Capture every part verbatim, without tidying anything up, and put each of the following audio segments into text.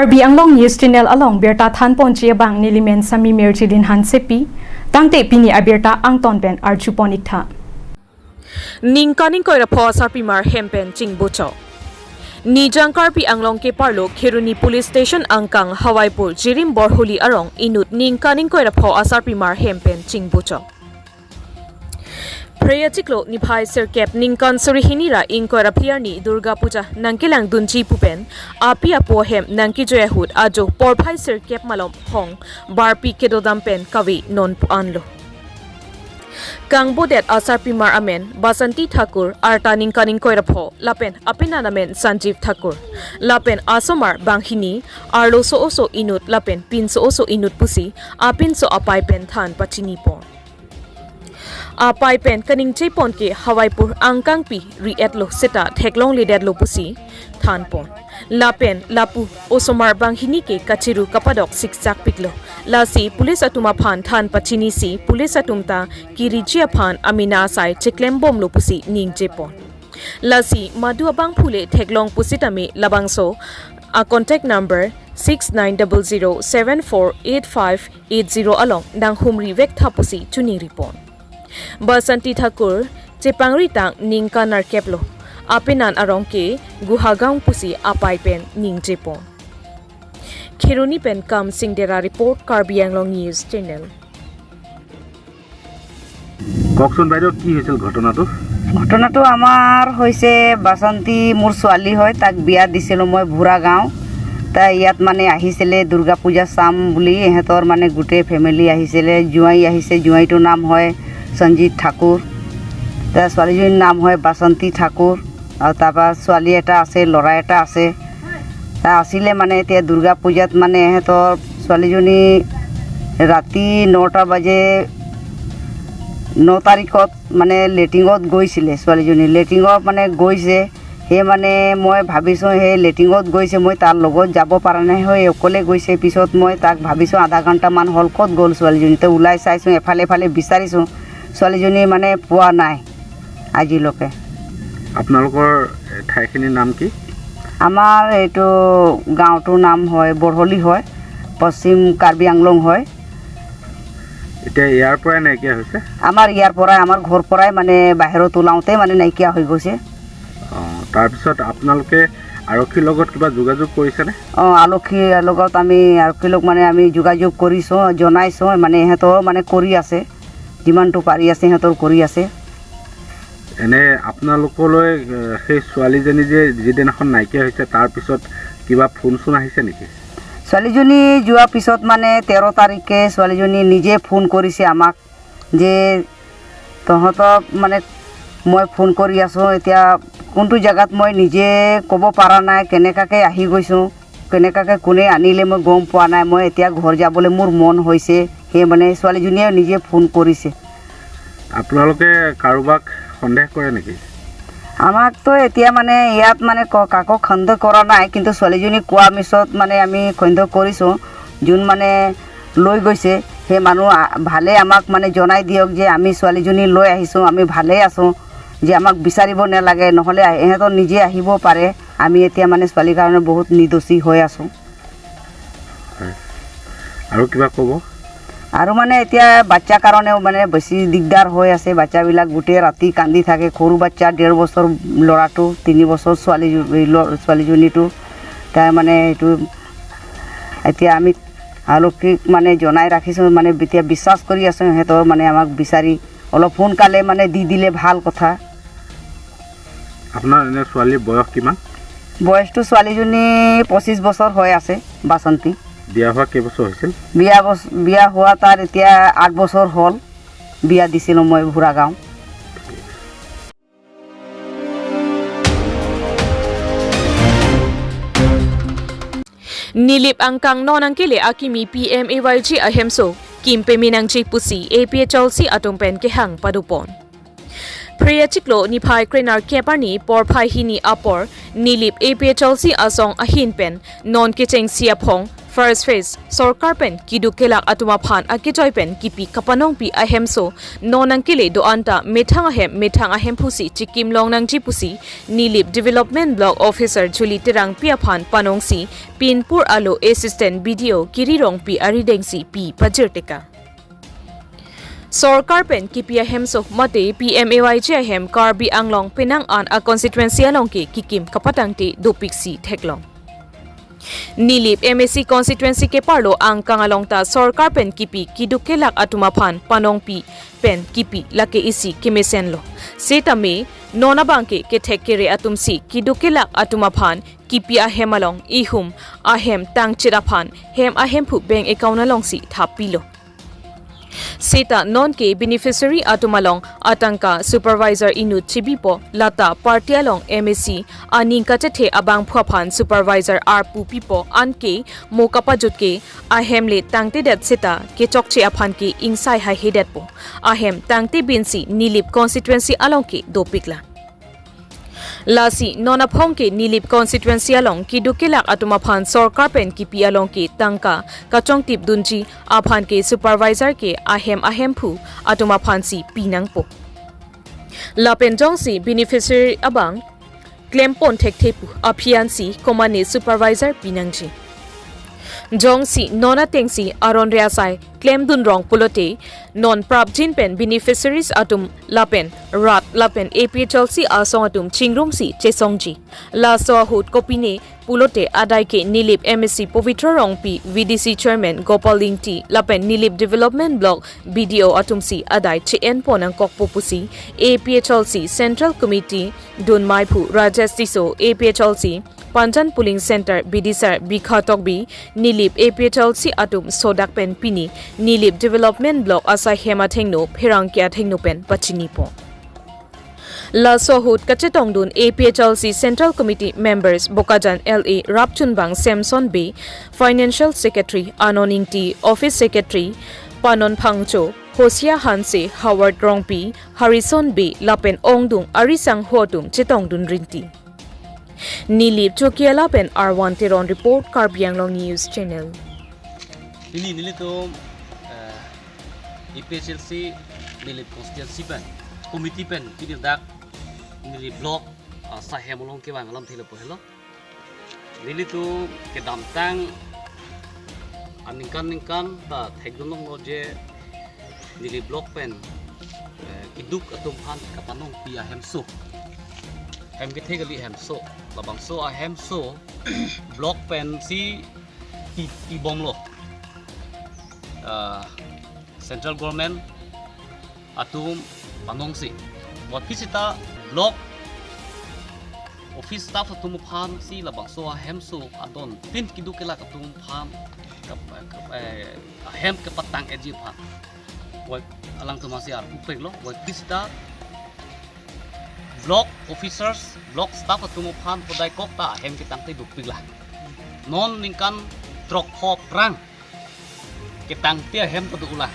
Karbi Anglong News Channel along birta thanponji abang nelimen Sami Mirjilin Hansepi, tangte pini abirta angton pen arjupon iktha. Ningkan ingkoi ra pho asarpimar hem pen chingbuchok. Nijang Karbi Anglong keparlo Kheroni Police Station angkang Hawaipur Jirim Borholi arong inut ningkan ingkoi ra pho asarpimar hem pen chingbuchok. Phre achiklo niphai sirkep ningkan suri hini ra ingkoi ra phli arni Durga Puja nangkelangdunji pu pen api apo ahem nangkejoi ahut ajo porphai sirkep malom hong barpi kedodam pen kave non pu anlo. Kangbodet asarpimar amen Basanti Thakur, arta ningkan ingkoi ra pho, lapen apenan amen Sanjeev Thakur, lapen asomar banghini, arloso oso inut lapen pinso oso inut pusi apinso apai pen than pachinipon. Apai pen kaningjepon ke Hawaipur angkangpi ri-etlo seta theklongledetlo pusi thanpon. Lapen lapu osomar banghini ke kachiru kapadok siksak piklo. Lasi police atum aphan than pachinisi police atum ta kiriji aphan amena asai cheklembomlo pusi ningjepon. Lasi madu abangphu le theklong pusitame labangso a contact number six nine double zero seven four eight five eight zero along nanghumri vektha pusi chiningripon. Basanti Thakur chepangri tang ningkan nerkep lo. Apenan arong ke Guhagaon pusi apai pen ningjepon. Kheroni pen Kamsing Dera report, Karbi Anglong News Channel. কওকচোন বাইদেউ, কি হৈছিল ঘটনাটো? ঘটনাটো আমাৰ হৈছে বাসন্তী, মোৰ ছোৱালী হয়, তাক বিয়া দিছিলোঁ মই ভোৰা গাঁও। তাই ইয়াত মানে আহিছিলে দুৰ্গা পূজা চাম বুলি, ইহঁতৰ মানে গোটেই ফেমিলি আহিছিলে, জোঁৱাই আহিছে, জোঁৱাইটোৰ নাম হয় সঞ্জিত ঠাকুৰ, তাৰ ছোৱালীজনীৰ নাম হয় বাসন্তী ঠাকুৰ, আৰু তাৰপৰা ছোৱালী এটা আছে, ল'ৰা এটা আছে। তা আছিলে মানে এতিয়া দুৰ্গা পূজাত মানে ইহঁতৰ ছোৱালীজনী ৰাতি নটা বাজে, ন তাৰিখত মানে লেট্ৰিঙত গৈছিলে ছোৱালীজনী। লেট্ৰিঙত মানে গৈছে, সেই মানে মই ভাবিছোঁ সেই লেট্ৰিঙত গৈছে, মই তাৰ লগত যাব পৰা নাই, সেই অকলে গৈছে। পিছত মই তাক ভাবিছোঁ আধা ঘণ্টামান হ'ল, ক'ত গ'ল ছোৱালীজনী? তো ওলাই চাইছোঁ, এফালে এফালে বিচাৰিছোঁ, ছোৱালীজনী মানে পোৱা নাই আজিলৈকে। আপোনালোকৰ, এ, ঠাইখিনিৰ নাম কি? আমাৰ এইটো গাঁওটোৰ নাম হয় বৰহলি হয়, পশ্চিম কাৰ্বি আংলং হয়। এতিয়া ইয়াৰ পৰাই নাইকিয়া হৈছে? আমাৰ ইয়াৰ পৰাই, আমাৰ ঘৰ পৰাই মানে বাহিৰত ওলাওঁতে মানে নাইকিয়া হৈ গৈছে। অ, তাৰপিছত আপোনালোকে আৰক্ষীৰ লগত কিবা যোগাযোগ কৰিছেনে? অ, আৰক্ষীৰ লগত আমি, আৰক্ষীৰ লগ মানে আমি যোগাযোগ কৰিছোঁ, জনাইছোঁ, মানে সিহঁতৰ মানে কৰি আছে, যিমানটো পাৰি আছে সিহঁতৰ কৰি আছে। এনে আপোনালোকলৈ, এ, সেই ছোৱালীজনী যে যিদিনাখন নাইকিয়া হৈছে, তাৰ পিছত কিবা ফোন চোন আহিছে নেকি? ছোৱালীজনী যোৱাৰ পিছত মানে তেৰ তাৰিখে ছোৱালীজনী নিজে ফোন কৰিছে আমাক যে তহঁতক মানে মই ফোন কৰি আছোঁ, এতিয়া কোনটো জেগাত মই নিজে ক'ব পৰা নাই, কেনেকাকৈ আহি গৈছোঁ, কেনেকাকৈ কোনে আনিলে মই গম পোৱা নাই, মই এতিয়া ঘৰ যাবলৈ মোৰ মন হৈছে। সেই মানে ছোৱালীজনীয়ে নিজে ফোন কৰিছে। আপোনালোকে কাৰোবাক সন্দেহ কৰে নেকি? আমাকতো এতিয়া মানে ইয়াত মানে ক-, কাকো সন্দেহ কৰা নাই, কিন্তু ছোৱালীজনী কোৱা পিছত মানে আমি সন্দেহ কৰিছোঁ, যোন মানে লৈ গৈছে সেই মানুহ আ-, ভালে আমাক মানে জনাই দিয়ক যে আমি ছোৱালীজনী লৈ আহিছোঁ, আমি ভালেই আছোঁ, যে আমাক বিচাৰিব নালাগে, নহ'লে আ-, ইহঁতৰ নিজে আহিব পাৰে। আমি এতিয়া মানে ছোৱালীৰ কাৰণে বহুত নিৰ্দোষী হৈ আছোঁ। হয়। আৰু কিবা ক'ব? আৰু মানে এতিয়া বাচ্ছাৰ কাৰণেও মানে বেছি দিগদাৰ হৈ আছে। বাচ্ছাবিলাক গোটেই ৰাতি কান্দি থাকে। সৰু বাচ্ছা ডেৰ বছৰ ল'ৰাটো, তিনি বছৰ ছোৱালী, ল-, ছোৱালীজনীটো। তাই মানে এইটো এতিয়া আমি আৰক্ষীক মানে জনাই ৰাখিছোঁ, মানে এতিয়া বিশ্বাস কৰি আছোঁ সিহঁতৰ মানে আমাক বিচাৰি অলপ সোনকালে মানে দি দিলে ভাল কথা। আপোনাৰ এনে ছোৱালীৰ বয়স কিমান? বয়সটো ছোৱালীজনী পঁচিছ বছৰ হৈ আছে, বাসন্তী। বিয়া হোৱা কেইবছৰ হৈছিল? বিয়া বছ-, বিয়া হোৱা তাৰ এতিয়া আঠ বছৰ হ'ল। বিয়া দিছিলোঁ মই ভোৰা গাঁও। Nilip angkang non nangkele akimi P M A Y G ahemso kim peme nangji pusi A P H L C atum pen kehang padopon. Phre achiklo niphai krenerkep arni porphai hini apor Nilip A P H L C asong ahin pen non kechengsi aphong First phase, sorkar pen kiduk kelak atum aphan akejoi pen kipi kapanongpi ahemso non nangkele do-an ta methang ahem methang ahemphu si chikim long nangji pusi Nilip Development Block Officer Julie Terangpi aphan panongsi Pinpur alo Assistant B D O Kiri Rongpi arideng si pi pajir teka. Sorkar pen kipi ahemso mate P M A Y G ahem Karbi Anglong penang an a constituency along ke kikim kapatangte dopik si theklong. Nilip M A C constituency keparlo angkang along ta sorkar pen kipi kiduk kelak atum aphan panongpi pen kipi lake isi kemesenlo. Setame non abang ke kethek kere atum si kiduk kelak atum aphan kipi ahem along ihum ahem tangchit aphan hem ahemphu bank account along si thapilo. Seta non ke beneficiary atum along atangka supervisor inut chibipo lata party along M A C aning kachethe abangphu aphan supervisor arpu pipo anke mo kapajut ke ahem le tangtedet seta kechokche aphan ke ingsai haihedetpo ahem tangte binsi Nilip constituency along ke dopikla. Lasi non aphong ke Nilip constituency along kiduk kelak atum aphan sorkar pen kipi along ke tangka kachongtip dunji aphan ke supervisor ke ahem ahemphu atum aphan si pinangpo. Lapen jongsi beneficiary abang klempon thekthepu aphi ansi komane supervisor pinangji. Jongsi non atengsi aron re asai klemdun rong pulote non prapjin pen beneficiaries atum lapen rat lapen A P H L C asong atum chingrumsi chesongji. Laso ahut kopine pulote adai ke Nilip M A C Pavitra Rongpi, V D C Chairman Gopal Ingti lapen Nilip Development Block B D O atum si adai che-enpon nangkokpo pusi A P H L C Central Committee dunmaiphu Rajesh Tisso, A P H L C Panjan Polling Center B D sir Bikha Tokbi, Nilip A P H L C atum sodak pen pini Nilip Development Block asai hem athengno pherangke athengno pen pachinipo. Laso ahut kachetongdun A P H L C Central Committee members Bokajan L A Rapchunbang Samson Bey, Financial Secretary Anon Ingti, Office Secretary Panon Phangcho, Hosia Hanse, Howard Rongpi, Harrison Bey lapen ongdung arisangho atum chetongdun rinti. Nilip Chokiala pen Arwan Teron report, Karbi Anglong News Channel. Pini nelitum, eh, A P H L C Nilip constituency pen, committee pen, pini dak Nilip block, ah, asai hem along kevang alamthe lapu helo. Nelitum kedamtang aningkan ningkan ta thekdunlonglo je Nilip block pen, eh, kiduk atum aphan kapanongpi ahemso, hem kethe kali ahemso, labangso ahemso block pensi pi, pibomlo, ah, central government atum panongsi. Aphi seta block office staff atum aphansi labangso ahemso adon tin kiduk kelak atum aphan kap-, kap-, eh, ahem kepatang-etji aphan, wai alangtum asi arpu peklo. Aphi seta block officers, block staff atum aphan pudai kok ta ahem ketangte dopikla. Non ningkan throkkho aphrang ketangte ahem ta do-ola.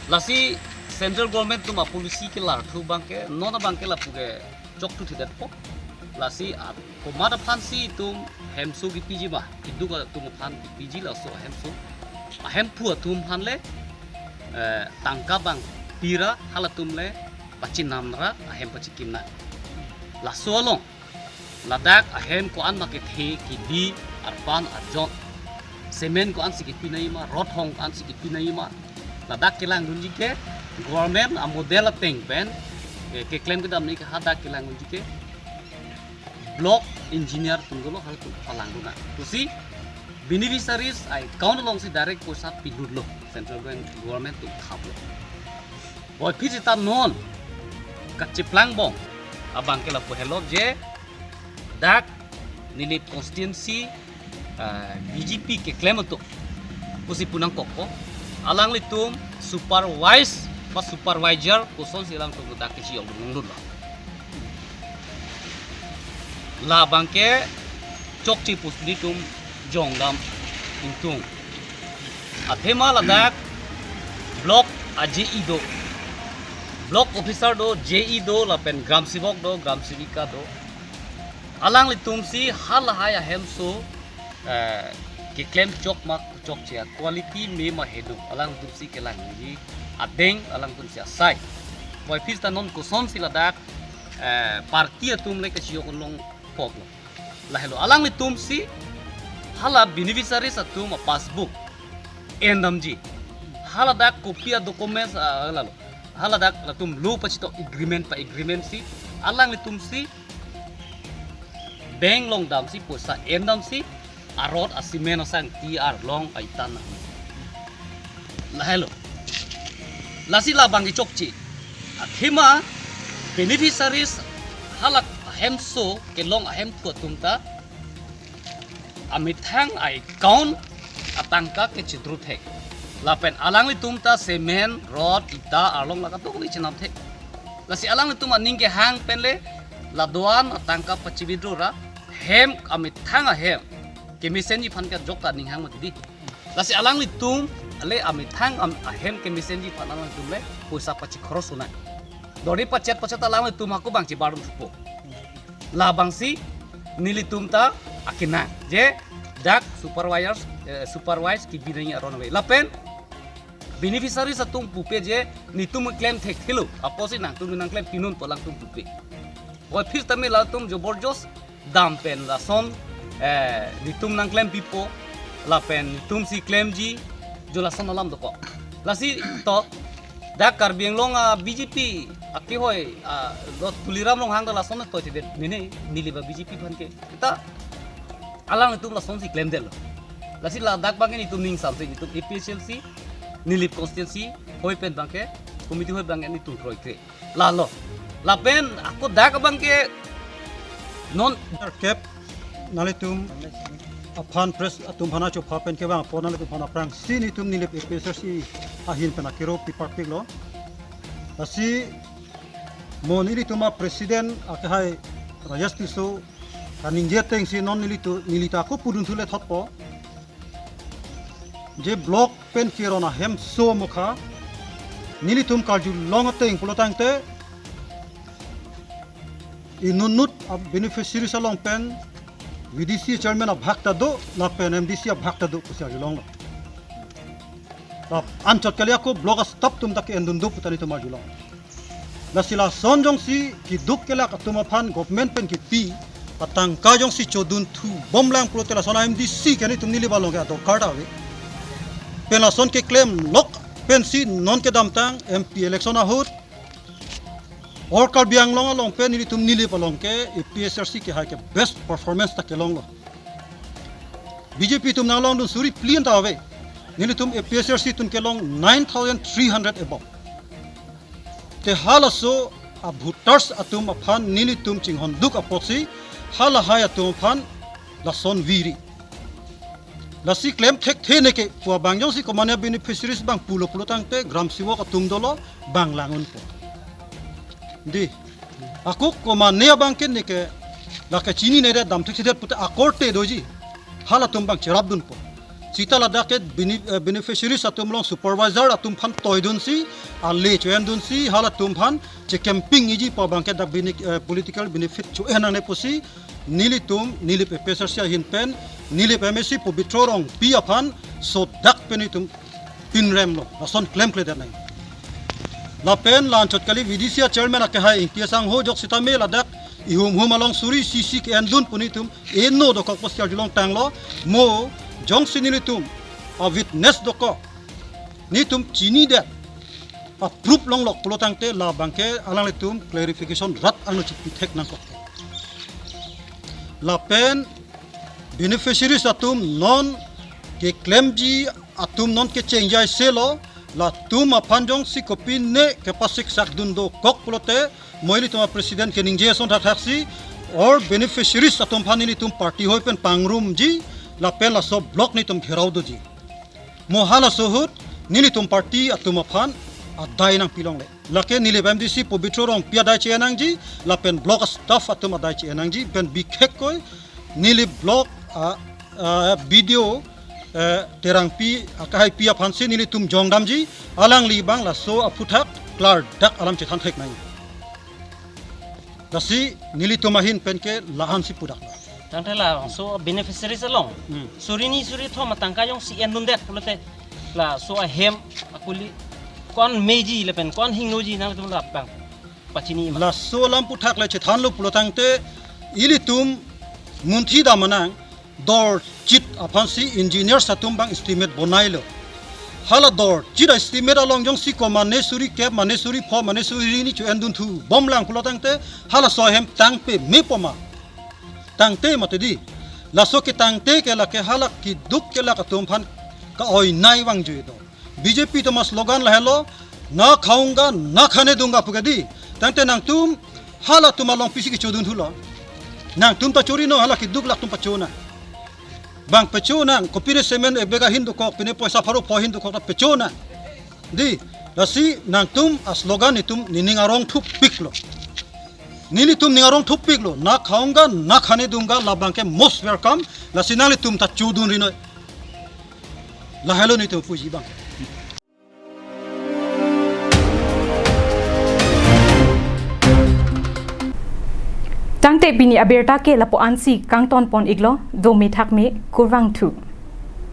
Lasi central government atum apolicy kelarthu abangke, non abangke lapu ke chokthuthedetpo. Lasi a, komat aphansi itum hemso kipiji ma, kiduk atum aphan kipiji laso hemso. Ahemphu atum aphan le, eh, tangka abang pira, halatum le pachinamra, ahem pachikimna. Laso along ladak ahem ko-an ma kethe, kidi, arpan, arjon, cement ko-ansi kipinangji ma, rot hong ko-ansi kipinangji ma, ladak kelangdunji ke government amodel ateng pen, eh, keklem kedam nangji ke hadak kelangdunji ke block engineer atum dolo, halatum palangdun nang. Pusi beneficiaries account alongsi direct poisa pilutlo, central government atum thaplo. Aphi seta non kacheplangbom abangke lapu helo je dak Nilip constituency, ah, B J P keklem atum pusi pu nangkokpo. Alanglitum supervise ba supervisor kosonsi alangtum dak kechiyong dun longdunlo. Labangke chokche pusi nelitum jongdam ingtung. Athema ladak block a J E do, block officer do, J E do, lapen gram sevok do, gram sevika do. Alanglitumsi halahai ahemso eh, keklem chok ma chokche, quality me ma heno, alangtum si kelangji adeng, alangtum si asai. Puvoiphit ta non kosonsi ladak, eh, party atum le kachiyok longpo lo. Lahelo, alanglitum si hala beneficiaries atum a-passbook endamji. Haladak kopi a-documents, ah, lalo. Haladak latum lo pachitok agreement pa agreement si, alanglitum si bank along damsi poisa endamsi arot a-cement asangti arlong a-ita nang. Lahelo. Lasi labang kechokche. Athema beneficiaries halak ahemso kelong ahemphu atum ta amethang a-account atangka kechedru thek. Lapen alanglitum ta cement, rod, ita, arlong laka tokli chenam thek. Lasi alanglitum aning kehang pen le ladoan atangka pachi-withdraw ra hem amethang ahem kemesenji aphan ke ajok ta aning hang mati di. Lasi alanglitum le amethang am-, ahem kemesenji aphan alanglitum le poisa pachi-cross unang. Dori pachet pachet alanglitum hako bang chibardun thupo. Labangsi nelitum ta akenang je dak supervisors, eh, supervise kebi nangji aron ave. Lapen beneficiaries atum pupe je netum klem thekthelo, apotsi nangtum nangklem pinun pu alangtum pupe. Puvoiphit tame latum joborjos dam pen lason, eh, netum nangklem pipo, lapen netum si klemji, jo lason alam dokok. Lasi to, dak Karbi Anglong a-B J P akehoi, ah, lo Tuliram Ronghang ta lason toithedet mene, Nilip a-B J P aphan ke. Kita alanglitum lasonsi klemdetlo. Lasi ladak abang ke netum ning samse, netum A P H L C, Nilip constituency hoi pen abang ke, committee hoi abang ke netum kroikre. Lalo. Lapen ako dak abang ke non Kep nanglitum aphan press atum aphan acho aphan pen kevang apot nanglitum aphan aphrangsi netum Nilip A P H L C ahin pen akero piparpiklo. Lasi mo nelitum a-president akehai Rajesh Tisso kaningje atengsi non nelitum, neli ta ako pudun thule thotpo. Je block pen keron ahemso mokha nelitum karjulong ateng pulotangte inutnut a-beneficiaries along pen V D C chairman abhag ta do, lapen M D C abhag ta do pusi arjulonglo. Lap anchot kali ako block a-staff atum ta ke-endun do pu ta nelitum arjulong. Lasi lason jongsi keduk kelak atum aphan government pen kipi atangka jongsi chodunthu bomlang pulote lason M D C ke netum Nilip along ke adorkar ta ave. Pen lason keklem lok pensi non kedamtang M P election ahut All Karbi Anglong along pen nelitum Nilip along ke A P H L C kehai ke best performance ta kelonglo. B J P atum nanglongdun suri phli an ta ave. Nelitum A P H L C atum kelong nine thousand three hundred above. Te halaso a-voters atum aphan nelitum chinghonduk apotsi halahai atum aphan lason viri. Lasi klem thekthe neke pu abang jongsi komane beneficiaries abang pulo pulotangte gram sewok atum dolo bang lang unpo. Di. Ako komane abang ke neke lake chininedet dam thekthedet pute akorte doji. Halatum abang cherapdunpo. Seta ladak ke bene-, eh, beneficiaries atum along supervisor atum aphan toidunsi, ale cho-endunsi, halatum aphan che-camping iji pu abang ke dak bene-, eh, political benefit cho-en nangne pusi, nelitum, Nilip A P H L C ahin pen, Nilip M A C Pobitro Rongpi aphan sodak pen itum pinremlo, lason klemkledet nang. Lapen la anchot kali V D C a-chairman akehai Ingti Asangho jok sitame ladak ihum hum along suri sisi ke-endun pu netum eno dokok pusi arjulong tanglo, mo jongsi nelitum a-witness dokok, netum chinidet, a-proof longlok pulotangte labang ke alanglitum clarification rat angno chipithek nangkok. Lapen beneficiaries atum non keklemji atum non kechengjaiselo, latum aphan jongsi kopine kepasiksakdun dokok pulote, mo ilitum a-president keningje ason thakthaksi, all beneficiaries atum aphan ilitum party hoi pen pangrumji, lapen laso block netum gherao doji. Mo halaso ahut nelitum party atum aphan adai nangpilongle. Lake Nilip M D C Pobitro Rongpi adai che-en nangji, lapen block staff atum adai che-en nangji, pen bikhekkoi Nilip block a, a, B D O, eh, Terangpi akehaipi aphansi nelitum jongdamji, alangli abang laso aphuthak klardak alam chethan thek nang. Lasi nelitum ahin pen ke la-ansi pudak. Tangte labangso beneficiaries along. Hmm. Suri hini suri kethom atangka jongsi endundet pulote, laso ahem akuli ko-an meji lapen ko-an hingnoji nangtum labang pachini ma. Laso alam aphuthak le chethanlo pulo tangte ilitum munthi dam nang, dorchit aphansi engineers atum abang estimate bonailo. Hala dorchit a-estimate along jongsi ko mane suri kep, mane suri pho, mane suri hini cho-endunthu bomlang pulo tangte halaso ahem tang pame poma. Tangte mati di. Laso ketangte ke lake hala keduk kelak atum aphan ka-oinei vangjui do. B J P atum a-slogan lahelo, "Na khaunga, na khane dunga" pu ke di. Tangte nangtum halatum along pisi kechodunthulo. Nangtum ta chori non, hala keduk kelak atum pacho nang. Bang pacho nang, kopine cement ebag ahin dokok, pine poisa pharo pho ahin dokok ta pacho nang. Di, lasi nangtum a-slogan itum nening arong thupiklo. Nelitum ning arong thupiklo, "Na khaunga, na khane dunga," labang ke most welcome, lasi nanglitum ta chodunri noi. Lahelo nelitum puji abang. Tangte pini abirta ke lapu-ansi kangton pon iklo, do mithak me, kurvangthu.